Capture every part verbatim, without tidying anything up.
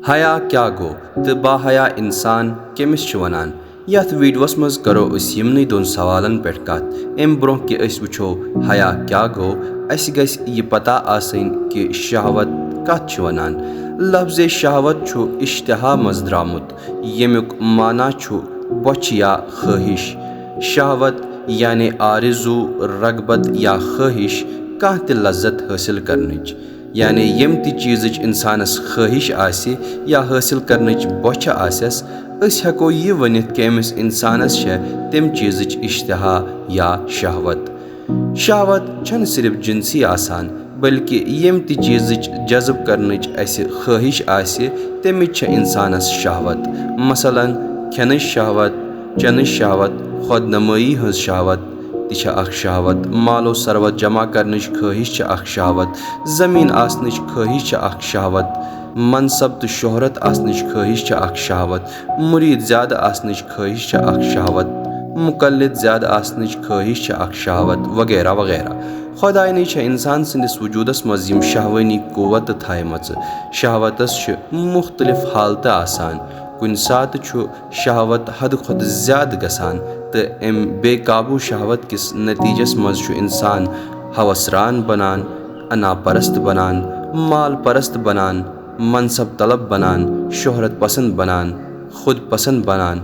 حیا کیٛاہ گوٚو تہٕ باحیا انسان کٔمِس چھِ ونان؟ یتھ ویڈیوس منٛز کرو أسۍ یِمنٕے دۄن سوالن پٮ۪ٹھ کتھ۔ امہِ برونٛہہ کہِ أسۍ وٕچھو حیا کیٛاہ گوٚو، اسہِ گژھِ یہِ پتہ آسٕنۍ کہِ شہوت کتھ چھِ ونان۔ لفظ شہوت چھُ اشتہا منٛز درامُت، ییٚمیُک معنی چھُ بۄچھِ یا خٲہِش۔ شہوت یعنی آرزو، رغبت یا خٲہِش، کانٛہہ تہِ لذت حٲصِل کرنٕچ۔ یعنی ییٚمہِ تہِ چیٖزٕچ اِنسانَس خٲہِش آسہِ یا حٲصِل کرنٕچ بۄچھِ آسٮ۪س، أسۍ ہٮ۪کو یہِ ؤنِتھ کہِ أمِس اِنسانَس چھےٚ تَمہِ چیٖزٕچ اِشتِہا یا شہوت۔ شہوت چھَنہٕ صرف جنسی آسان، بلکہِ ییٚمہِ تہِ چیٖزٕچ جذب کرنٕچ اَسہِ خٲہِش آسہِ، تَمِچ چھےٚ اِنسانَس شہوت۔ مثلاً، کھٮ۪نٕچ شہوت، چٮ۪نٕچ شہوت، خۄد نمٲیی ہٕنٛز شہوت تہِ چھےٚ اکھ شہوت، مال و ثروت جمع کرنٕچ خٲہِش چھےٚ اکھ شہوت، زٔمیٖن آسنٕچ خٲہِش چھےٚ اکھ شہوت، منصب تہٕ شہرت آسنٕچ خٲہِش چھےٚ اکھ شہوت، مُریٖد زیادٕ آسنٕچ خٲہِش چھےٚ اکھ شہوت، مُقلد زیادٕ آسنٕچ خٲہِش چھےٚ اکھ شہوت، وغیرہ وغیرہ۔ خۄداینٕے چھےٚ اِنسان سٕنٛدِس وجوٗدس منٛز یِم شہوٲنی قوت تہٕ تھایمژٕ۔ شہوتس چھِ مُختٔلِف حالتہٕ آسان۔ کُنہِ ساتہٕ چھُ شہوت حدٕ کھۄتہٕ زیادٕ گژھان تہٕ اَمہِ بے قابو شہوت کِس نتیجس منٛز چھُ اِنسان ہوسران بنان، انا پرست بنان، مال پرست بنان، منصب طلب بنان، شہرت پسند بنان، خود پسند بنان۔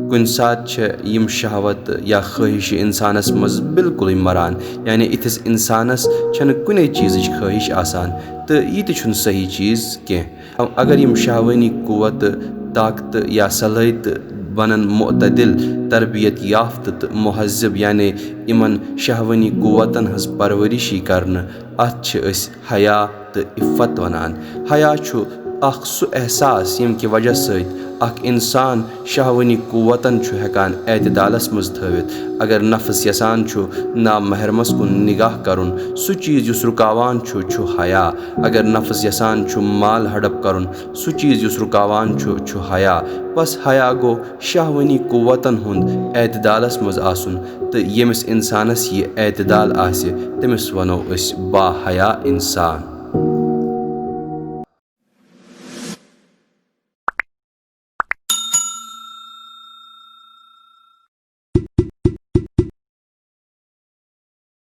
کُنہِ ساتہٕ چھِ یِم شہوت یا خٲہِشہٕ اِنسانس منٛز بالکلٕے مران، یعنی یِتھِس اِنسانس چھنہٕ کُنے چیٖزٕچ خٲہِش آسان، تہٕ یہِ تہِ چھُنہٕ صحیح چیٖز کینٛہہ۔ اگر یِم شہوٲنی قوت، طاقتہٕ یا صلٲحیتہٕ بنن معتدل، تربیت یافتہٕ تہٕ مہذب، یعنی یِمن شہوٲنی قوتن ہٕنٛز پرورش یی کرنہٕ، اتھ چھِ أسۍ حیا تہٕ عفت ونان۔ حیا چھُ اکھ سُہ احساس، ییٚمہِ کہِ وجہ سۭتۍ اکھ انسان شہوٲنی قوتن چھُ ہٮ۪کان اعتدالس منٛز تھٲوِتھ۔ اگر نفس یژھان چھُ نامحرمس کُن نگاہ کرُن، سُہ چیٖز یُس رُکاوان چھُ، چھُ حیا۔ اگر نفس یژھان چھُ مال ہڑپ کرُن، سُہ چیٖز یُس رُکاوان چھُ، چھُ حیا۔ بس حیا گوٚو شہوٲنی قوتن ہُنٛد اعتدالس منٛز آسُن، تہٕ ییٚمِس انسانس یہِ اعتدال آسہِ، تٔمِس ونو أسۍ باحیا انسان۔